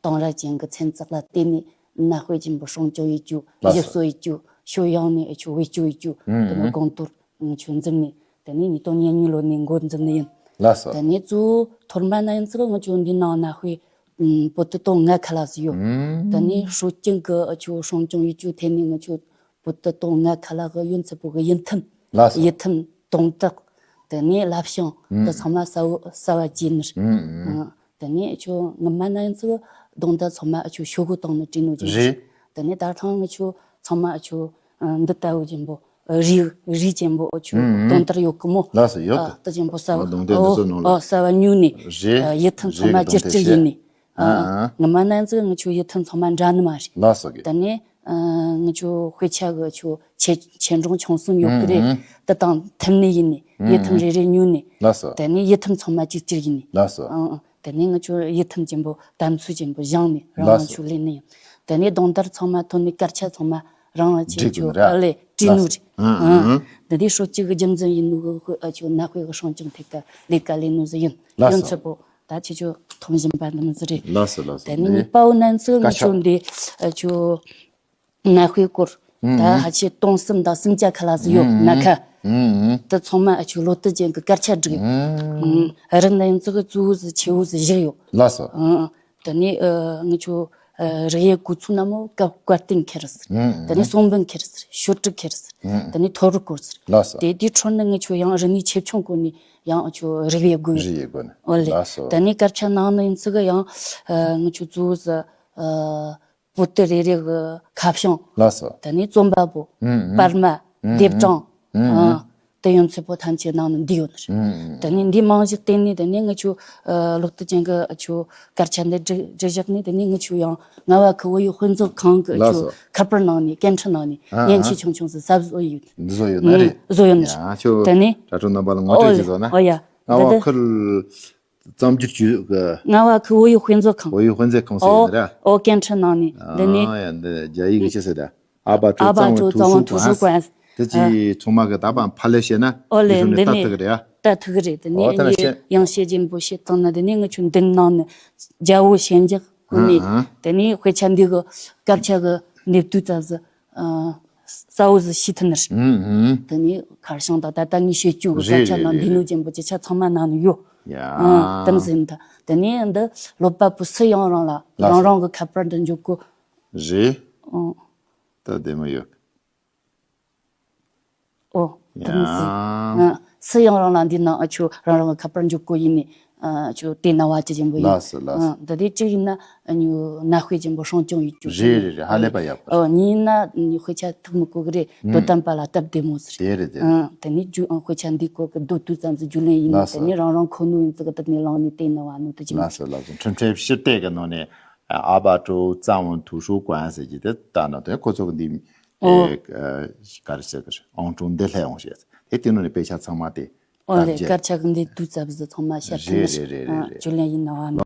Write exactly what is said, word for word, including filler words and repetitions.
དེང་རབས་ཅན་གྱི་ཚན་རྩལ་ལ་བརྟེན་ནས་གནའ་དཔེ་ཆེན་པོ་སྲུང་སྐྱོང་ཡེད་རྒྱུ། ལགས་སོ། ཞིབ་གསོ་ཡེད་རྒྱུ། ཕྱོགས་ཡོངས་ནས་ཨ་ཆོ་བེད་སྤྱོད་ཡེད་རྒྱུ། ཨུམ། དེ་ནི་དགོངས་དོན་ང་ཆོ་འཛིན་ནས། དེ་ནས་ཉིས་སྟོང་ཉེར་གཉིས་ལོ་ནས་འགོ་འཛིན་ནི་ཡིན། ལགས་སོ། དེ་ནས་གཙོ་བོ་ཐོག་མ་ན་ཡིན་ཙང་ང་ཆོ་འདི་ནང་གནའ་དཔེ་ཨུམ་བོད་དུ་དོན་ལྔ་ཁ་ལག་ཟིག་ཡོད། ཨུམ། དེ་ནས་སྲོལ་རྒྱུན་གྱི་ཨ་ཆོ་སྲུང་སྐྱོང་ཡེད་རྒྱུ་ཐད་ནས་ང་ཆོ་བོད་དུ་དོན་ལྔ་ཁ་ལག་གི་ཡོན་ཚད་པོ་གི་ཡིག་མཐུན། ལགས་སོ། ཡིག་མཐུན་དོན་དག་དེ་ནས་བསླབ་བྱ། ཨུམ། དེ་ཚང་མ་གསལ་བོ་གསལ་བ་བྱས་ནི་རེད། ཨུམ། ཨུམ། ཨ། དེ་ནས་ཁྱོད་སྔོན་མ་ན་ཡིན་ཙང་རྡུང་རྡེག་ཚང་མ་ཨ་ཆོ་ཤོག་གུ་སྟེང་ནས་བྲིས་ནོ་ཅིག་རེད། དེ་ནས་ད་ཐེངས་ང་ཆོ་ཚང་མ་ཨ་ཆོ་ཨ་འདི་ལྟ་བུ་ཅན་པོ་རིགས་རིགས་ཅན་པོ་ཨ་ཆོ་ཨུམ། དོན་དག་ཡོད་གི་མོ། ལགས་སོ། ཡོད་ཨ་གི། དེ་ཅན་པོ་གསལ་བ། ཨོ་རྡུང་རྡེག་འདི་ཚོ་ནང་ལ། ཨོ་གསལ་བ་ཉུང་ནས། རེད། ཨ་ཡིག་མཐུན་ཚང་མ་རེད། ཅིག་རྡུང་རྡེག་ཅིག་ཡིན་ནས། ཨ་ཨ། སྔོན་མ་ན་ཡིན་ཙང་ང་ཆོ་ཡིག་མཐུན་ཚང་མ་འདྲ་ནི་མ་རེད། ལགས་སོ་གི། དེ་ནས་ཨ་ང་ཆོ་དཔེ་ཆ་གི་ཨ་ཆོ་ཆེ་ཆེ་འབྲིང་ཆུང་གསུམ་ཡོད་གི་རེད། ཨུམ། དེ་དང་མཐུན་ནི་ཡིན་ནས། ཨུམ། ཡིག་མཐུན་རེ་རེ་ཉུང་ནས། ལགས་སོ། དེ་ནས་ཡིག་མཐུན་ཚང་མ་ཅིག་ཅིག་ཡིན་ནས། ལགས་སོ། ཨ་ཨ། དེ་ནས་ང་ཆོ་ཡིག་མཐུན་ཅན་པོ་དམ་ཚིག་ཅན་པོ་བཞེངས་ནས་རང་ལགས་རང་སོ། ཆོ་ལས་ནི་ཡིན། དེ་ནས་རྡུང་རྡེག་ཚང་མ་ཐོན་ནས་སྐར་ཆ་ཚང་མ་རང་རང་ཆོ་བྲིས་དགོས་ནི་རེད། ཨ་ལས་བྲིས་ནོ་རེད། ལགས་སོ། ཨ་ཨ། ཨ་ཨ། འདི་དེ་སྲོལ་རྒྱུན་གྱི་རྒྱུན་འཛིན་ཡིན་ནོ་གི་ཨ་ཆོ་གནའ་དཔེ་གི་སྲུང་སྐྱོང་ཐད་ཀ་ལས་ཀ་ལས་ནོ་ཟིག་ཡིན། ལགས་སོ། ཡོན་ཚད་པོ་ད་ཁྱེད་ཆོ་མཐོང་བཞིན་པ་འདི་མོ་ཟིག་རེད། ལགས་སོ་ལགས་སོ། དེ་ནས་ནི་གཉིས་པ་བོ་ན་ཡིན་ཙང་ང་ཆོ་འདི་ཨ་ཆོ་གནའ་དཔེ་སྐོར་ད་ཧ་ཆེ་སྟོང་གསུམ་དང་སུམ་བརྒྱ་ཁ་ལག་ཟིག་ཡོད། ཨུམ། སྣ་ཁ་ཨུམ། དེ་ཚང་མ་ཨ་ཆོ་ལོ་དུས་ཅན་གྱི་སྐར་ཆ་བསྒྲིགས་ཡོད། ཨུམ། རི་ན་ཡིན་ཙང་གཙོ་བོ་ཟིག་ཆེ་བོ་ཟིག་བཞི་ཡོད། ལགས་སོ། ཨ་དེ་ནས་ཨ་ང་ཆོ་ཨ་རིག་དབྱེ་བགོ་ཚུལ་ན་མོ་བཀའ་བཀའ་བསྟན་ཁེར་ཟེར། ཨུམ། དེ་ནས་གསུང་འབུམ་ཁེར་ཟེར། ཤོ་དྲུག་ཁེར་ཟེར། ཨུམ། དེ་ནས་ཐོ་རུ་སྐོར་ཟེར། ལགས་སོ། དེ་དེའི་ཁྲོད་ནས་ང་ཆོ་ཡང་རིག་གནས་ཆེ་ཆུང་སྐོར་ནས་ཡང་ཨ་ཆོ་རིག་དབྱེ་བགོས་ཡོད། རིག་དབྱེ་བགོས་ནས། ཨོ་ལེ། ལགས་སོ། དེ་ནས་སྐར་ཆ་ནང་ན་ཡིན་ཙང་གི་ཡང་ཨ་ང་ཆོ་གཙོ་བོ་ཟིག་ཨ་པོ་ཏི་རེ་རེ་གི་ཁ་བྱང་། ལགས་སོ། དེ་ནས་རྩོམ་པ་པོ། ཨུམ་ཨུམ། པར་མ། ཨུམ་ཨུམ། དེབ་གྲངས། ཨུམ་ཨུམ། ཨ་དེ་ཡོན་ཚད་པོ་ཐམས་ཅད་ནང་ན་འདུས་ཡོད་ནི་རེད། ཨུམ་ཨུམ། དེ་ནས་འདི་རྨང་གཞི་བརྟེན་ནས་དེ་ནས་ང་ཆོ་ཨ་ལོ་དུས་ཅན་གྱི་ཨ་ཆོ་སྐར་ཆ་འདི་བསྒྲིགས་བསྒྲིགས་བཞག་ནས། དེ་ནས་ང་ཆོ་ཡང་རྔ་བ་ཁུལ་བོད་ཡིག་དཔེ་མཛོད་ཁང་གི་ཨ་ལགས་ཆོ་སོ། ཁ་པར་ནང་ནས་སྐད་འཕྲིན་ནང་ནས་ཨ་ཨ། མཉེན་ཆས་ཆུང་ཆུང་ཟིག་གསར་བཟོ་ཡོད། འདི་བཟོ་ཡོད་ནི་རེད། ཨུམ། བཟོ་ཡོད་ནི་རེད། ཡ་ཁྱོ་ཨོ་ལེ། དྲ་གྲོགས་རྣམ་པ་ལ་ངོ་སྤྲོད་ཅིག་བཟོ་ན། ཨོ་ཡ། རྔ་བ་ཁུལ། རྩོམ་སྒྱུར་ཅུས་གི། རྔ་བ་ཁུལ་བོད་ཡིག་དཔེ་མཛོད་ཁང་། བོད་ཡིག་དཔེ་མཛོད་ཁང་ཟེར་ཡོད་ར། ཨོ་སྐད་འཕྲིན་ནང་ནས་འདི་ནས། ཨ་ཡ་འདི་རྒྱ་ཡིག་གི་ཅི་ཟེར་ད། ཨ་པ་ཀྲོའུ་ཨ་པ་རྩ་བོན་ཀྲོའུ་ཐུའུ་ཀྲོའུ་ཧྲུའུ་ཀུའེ། ཀུའེ་ཟེར། དེ་ཨ་ཅི་ཚང་མ་གི་ད་པ་ཕ་ལེ་བཤད་ན། ཨོ་ལེ། འདི་ཚོ་ནས་འདི་ལྟ་ནས་ཐུབ་གི་རེད་ཨ། ལྟ་ཐུབ་གི་རེད། འདི་ནས་ཨོ་ད་ནི་ངས་བཤད། ཡང་བཤད་རྒྱུན་པོ་བཤད་བཏང་ན། འདི་ནས་ང་ཆོ་འདི་ནང་ནས་རྒྱལ་པོ་ཞལ་འཇགས་ཀུན་ནས། ཨ་ཨ། འདི་ནས་དཔེ་ཆ་འདི་གི་སྐར་ཆ་གི་འདེབས་དུས་ཙམ་ཟིག་ཨ། གསལ་བོ་ཟིག་ཤེས་ཐུབ་ནི་རེད། ཨུམ་ཨུམ། དེ་ནས་ཁ་བྱང་དང་ད་ལྟ་ངས་བཤད་རྒྱུ་གི་རེད་སྐད་ཆ་རེད་ནང་རེད་འདུས་ནོ་རེད། ཅན་པོ་ཅིག་ཆ་ཚང་མ་ནང་ནས་ཡོད། ཡ། ཨ་དེ་མོ་ཟིག་ད། དེ་ནས་འདི་ཀློག་པ་པོ་སུ་ཡིན་རུང་ལ་ལགས་སོ། རང་རང་གི་ཁ་པར་འདི་འཇོག་གོ། རེད། ཨོ། ད་བདེ་མོ་ཡོད། ཨོ། དེ་མོ་ཟིག་ཡ། ཨ་སུ་ཡིན་རུང་ལ་འདི་ནང་ཨ་ཆོ་རང་རང་གི་ཁ་པར་འཇོག་གོ་ཡིན་ནི། ཨ་ཆོ་དེ་ན་བ་ཅི་ཅན་པོ་ཡིན། ལགས་སོ་ལགས་སོ། ཨ་འདི་དེ་གཅིག་ཡིན་ན་ཨ་ཉོ་གནའ་དཔེ་ཅན་པོ་སྲུང་སྐྱོང་ཡེད་རྒྱུ་རེད། རེད་རེད། ཧ་ལས་པ་ཡག་པོ་རེད། ཨ་གཉིས་ཡིན་ན་དཔེ་ཆ་ཐུག་མི་དགོས་གི་རེད། ཨུམ། དོ་དམ་པ་ལ་སྟབས་བདེ་མོ་ཟིག་རེད། དེ་རེད་དེ་རེད། ཨ་དེ་ནས་རྒྱུ་ཨ་དཔེ་ཆ་འདི་སྐོར་གི་མདོར་བསྡུས་ཙམ་ཟིག་རྒྱུས་ལོན་ཡིན་ནི། ལགས་སོ། དེ་ནས་རང་རང་ཁོ་ནོ་ཡིན་ཙི་གི་དེ་ནས་བླངས་ནས་བལྟས་ན་བ་ནོ་དེ་ཅན་པོ། ལགས་སོ་ལགས་སོ། ཁྲིམས་ཁྲིམས་ཞིབ་དེ་གི་ནང་ནས་ཨ་པ་ཀྲོའུ་རྩ་བོན་ཐུའུ་ཧྲུའུ་ཀུའེ་ཟེར་གྱི་དེ་ལྟ་ན་དེ་ཁོ་ཚོ་གི་འདི། ཨོ། ཨེ་ག་རེ་ཟེར་གི་རེད། ཨང་གྲངས་འདི་ལྷད་འོང་ཞེས་དེ་དེ་ནང་ནས་དཔེ་ཆ་ཚང་མ་དེ། ཨོ་ལེ། དར་རྒྱས། སྐར་ཆ་གི་འདི་དུས་ཙམ་ཟིག་ཚང་མ་ཤར་ཐུབ་ནི་རེད། རེད་རེད་རེད་རེད། རྒྱུས་ལོན་ཡིན་ན་བ་ནི།